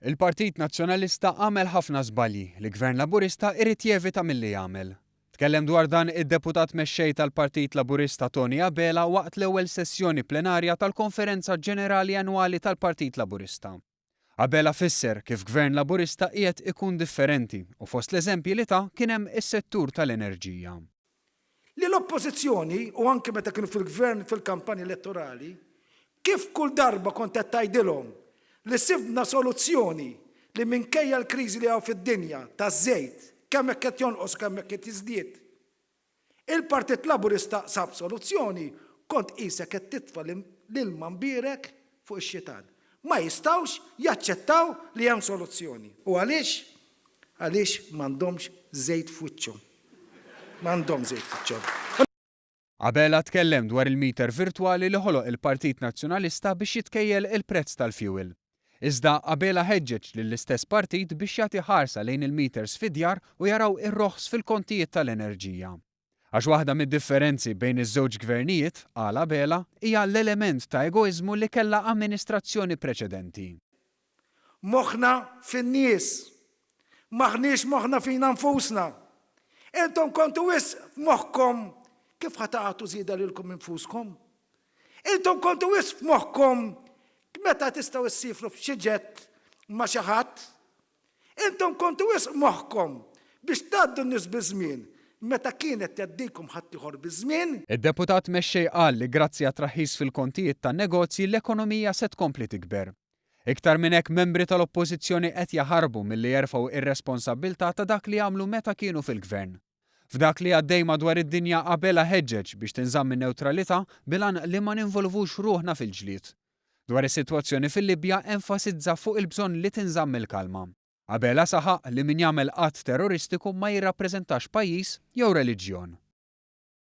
Il-Partit Nazzjonalista għamel ħafna żbalji li Gvern Laburista irid jevita milli jagħmel. Tkellem dwar dan id-Deputat Mexxej tal-Partit Laburista Tony Abela waqt l-ewwel sessjoni plenarja tal-Konferenza Ġenerali Annwali tal-Partit Laburista. Abela fisser kif Gvern Laburista qiegħed ikun differenti u fost l-eżempji li ta kien hemm is-settur tal-enerġija. Li l-Oppożizzjoni, u anke meta kienu fil-Gvern fil-kampanja elettorali, kif kull darba kont qed tgħidilhom li sibna soluzzjoni li minkejja l-kriżi li hawn fid-dinja taż-żejt, kemm hekk qed jonqos u kemm hekk qed jiżdied, il-Partit Laburista sab soluzzjoni, kont qisek qed titfa' l-ilma mbierek fuq ix-xitan. Ma jistgħux jaċċettaw li hemm soluzzjoni. U għaliex? Għaliex m'għandhomx żejt f'wiċċhom. M'għandhomx żejt f'wiċċhom. Abela tkellem dwar il-meter virtwali li ħoloq il-Partit Nazzjonalista biex jitkejjel il-prezz tal-fjuwil. Iżda Abela ħeġġeġ lill-istess partit biex jagħti ħarsa lejn il-meters fid-djar u jaraw ir-roħs fil-kontijiet tal-enerġija. Għax waħda mid-differenzi bejn iż-żewġ gvernijiet, qal Abela, hija l-element ta' egoiżmu li kellha amministrazzjoni preċedenti. Moħħna fin-nies. M'aħniex moħħna fina nfusna. Intom kontu wisq f'moħħkom kif ħa tagħtu żieda lilkom infuskom. Intom kontu wisq f'moħħkom meta tistgħu ssifru f'xi ġett ma' xi ħadd. Intom kontu wisq moħħkom biex tgħaddu n-nies biż-żmien meta kienet tgħaddikom ħaddieħor biż-żmien. Id-Deputat Mexxej qal li grazzi għat-traħħis fil-kontijiet tan-negozji l-ekonomija se tkompli tikber. Iktar minn hekk membri tal-Oppożizzjoni qed jaħarbu milli jerfgħu ir-responsabbiltà ta' dak li għamlu meta kienu fil-Gvern. F'dak li għaddej madwar id-dinja Abela ħeġġeġ biex tinżamm in-newtralità bil-għan li ma ninvolvux ruħna fil-ġlied. Dwar is-sitwazzjoni fil-Libja enfasizza fuq il-bżonn li tinżamm il-kalma. Abela saħaq li min jagħmel att terroristiku ma jirrappreżentax pajjiż jew reliġjon.